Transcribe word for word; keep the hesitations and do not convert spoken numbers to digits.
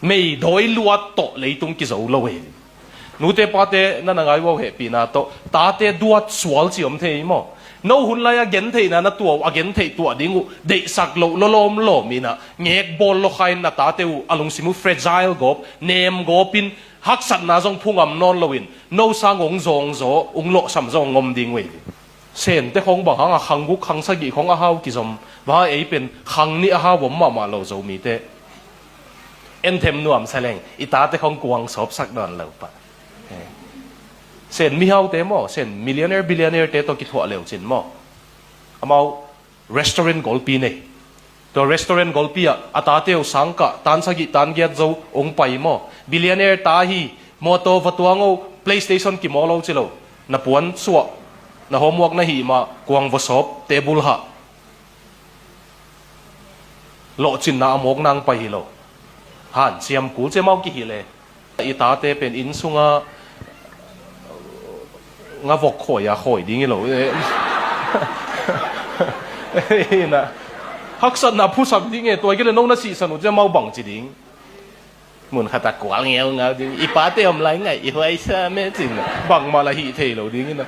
Meidawi luat tawh leitung kizo lo hi. Nute pate na na ngai uh a, hehpihna tawh tate duat sual ci om thei maw? No hun lai a gentheihna na tuah uh, a gentheih tuah ding uh deihsak loh lawlawm lawm in a, ngek bawl lawkha in na tate uh a lungsim uh fragile gawp, nem gawp in, haksatna zong phungam nawn loin no sang ong zawngzaw, ong lawhsam zong ong om ding uh hi. Sente khong bang hang a khang guk khang sagih khong a hau kizom, bang hang ei pen khang nih a hau om mahmah lo Zomite. En them nuam sa leng i tate khong kuang sawpsak dawn lo pah. Sen mihaute maw, Sen millionaire billionaire te tawh kithuah leu cin maw, amau restaurant golpi nei. Tua restaurant golpi ah a tate uh sangkah tan sagih tan giat zo ong pai maw? Billionaire ta hi, mawtaw va tuang o, PlayStation kimawl lo ci lo. Na puan suah, na homework na hih mah kuang va sawp table hah. Lawhcinna a mawk nang pai hi lo. Hanciam kul ci amau kihilh e. I tate pen inn sunga nga vok khawi a khawi ding hi lo. Ina haksatna phusak ding e, tua kile no na sihsan uh ci amau bang ci ding. Mun khat a kual ngeungau ding, i pate om lai ngai, i huai sa me cin. Bangmah la hih thei lo ding ina.